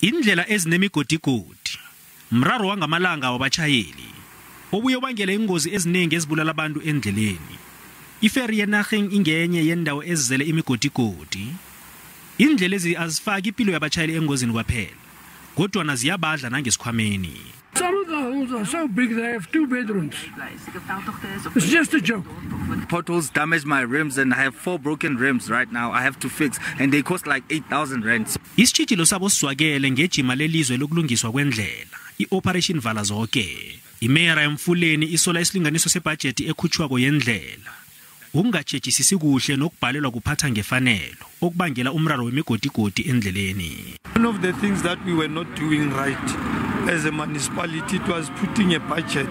Indlela ezinemigodigodi mraro wangamalanga wabatjhayeli obuye ubangele ingozi eziningi ezibulala abantu endleleni. IVereeniging ingenye yendawo ezizele imigodigodi. Indlela ezi azifaki impilo yabatjhayeli engozini kwaphela, kodwana ziyabadla nangesikhwameni. Some of the holes are so big they have two bedrooms. It's just a joke. Potholes damage my rims and I have four broken rims right now. I have to fix and they cost like 8,000 rands. Isitjhijilo sabo sizwakele ngejima lelizwe lokulungiswa kwendlela, i-Operation Vala Zonke. Imeyara yemfuleni isola isilinganiso sebhajethi ekhutshwako yendlela, ukungatjhejisisi kuhle nokubhalelwa kuphatha ngefanelo okubangela umraro wemigodigodi endleleni. One of the things that we were not doing right as a municipality, it was putting a budget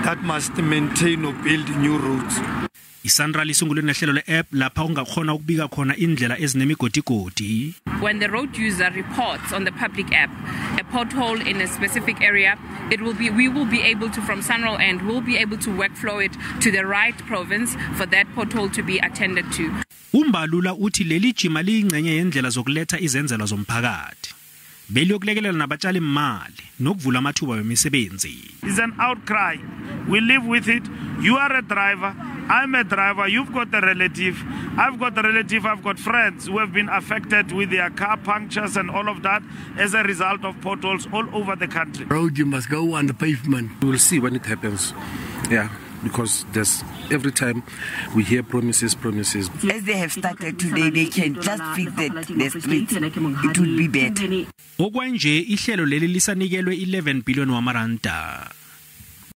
that must maintain or build new roads. ISANRAL isungule nehlelo le-app lapha ungakhona ukubika khona indlela ezinemigodigodi. When the road user reports on the public app a pothole in a specific area, it will be we will be able to, from SANRAL end, we'll be able to workflow it to the right province for that pothole to be attended to. Umbalula uthi leli jima liyingcenye yendlela zokuletha izenzelwa zomphakathi, beliyokulekelela nabatshali imali nokuvula amathuba wemisebenzi. It's an outcry. We live with it. You are a driver. I'm a driver. You've got a relative. I've got a relative. I've got friends who have been affected with their car punctures and all of that as a result of potholes all over the country. Road, you must go on the pavement. We will see when it happens. Yeah, because there's every time we hear promises, promises. As they have started today, they can just fix the streets. It would be better. Okwanje ihlelo leli lisanikelwe 11 billion wamaranda.